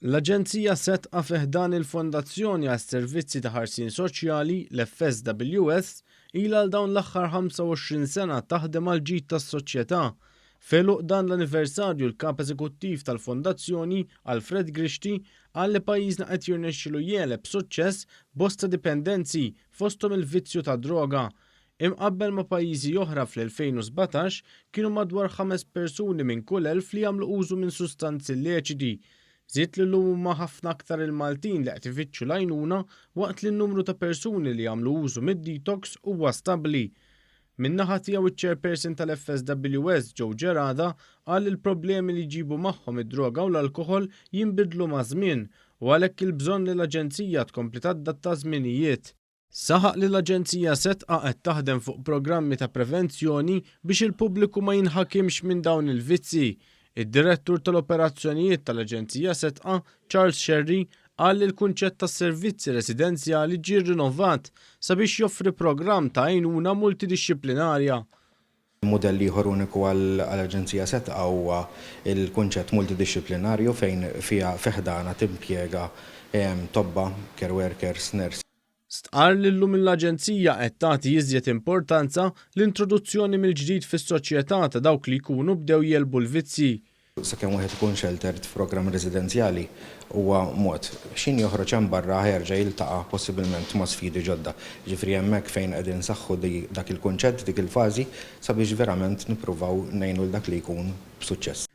L-Aġenzija Sedqa fi ħdan il-Fondazzjoni għas-Servizzi ta' Ħarsien Soċjali, l-FSWS, ilha għal dawn l-aħħar 25 sena taħdem għall-ġid tas-soċjetà. F'għeluq dan l-anniversarju l-Kap Eżekuttiv tal-Fondazzjoni, Alfred Grixti, qal li pajjiżna qed jirnexxilu jegħleb b'suċċess bosta dipendenzi fosthom il-vizzju tad-droga. Imqabbel ma' pajjiżi oħra fl-2017 kienu madwar ħames persuni minn kull 1,000 li jagħmlu użu minn sustanzi lleċiti. Żied li llum huma ħafna aktar il-Maltin li qed ifittxu l-għajnuna waqt li n-numru ta' persuni li jagħmlu użu mid-detox huwa stabbli. Min-naħa tiegħu iċ-Chairperson tal-FSWS Joe Gerada qal li l-problemi li jġibu magħhom id-droga u l-alkoħol jinbidlu maż-żmien u għalhekk il-bżonn li l-aġenzija tkompli tadatta għaż-żminijiet. Saħaq li l-Aġenzija Sedqa qed taħdem fuq programmi ta' prevenzjoni biex il-pubbliku ma jinħakimx minn dawn il-vizzji. Id-Direttur tal-Operazzjonijiet tal-Aġenzija Sedqa, Charles Scerri, qal li l-kunċett tas-servizzi residenzjali ġie rrinovat sabiex joffri programm ta' għajnuna multidixxiplinarja. Mudell ieħor uniku għall-Aġenzija Sedqa huwa l-kunċett multidixxiplinarju fejn fiha fi ħdanha timpjega tobba, care workers, nurses. Stqarr li llum l-Aġenzija qed tagħti iżjed importanza l-introduzzjoni mill-ġdid fis-soċjetà ta' dawk li jkunu bdew jegħlbu l-vizzji. Sakemm wieħed ikun sheltered f'programm residenzjali huwa mod. X'ħin joħroġ hemm barra ħa jerġa' jiltaqa' possibilment ma' sfidi ġodda. Jiġifieri hemmhekk fejn qegħdin nsaħħu dak il-kunċett, dik il-fażi sabiex verament nippruvaw ngħinu 'l dak li jkun b'suċċess.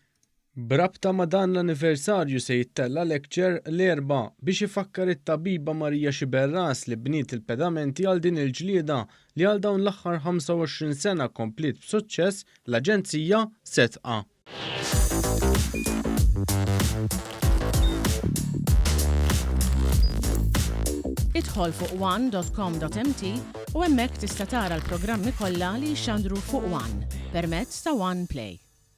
B'rabta ma' dan l-anniversarju se jittella' lecture l-Erbgħa biex ifakkar it-tabiba Maria Sciberras li bniet il-pedamenti għal din il-ġlieda li għal dawn l-aħħar 25 sena kompliet b'suċċess l-Aġenzija Sedqa. Idħol fuq one.com.mt u hemmhekk tista' tara l-programmi kollha li jixxandru fuq One permezz ta' One Play.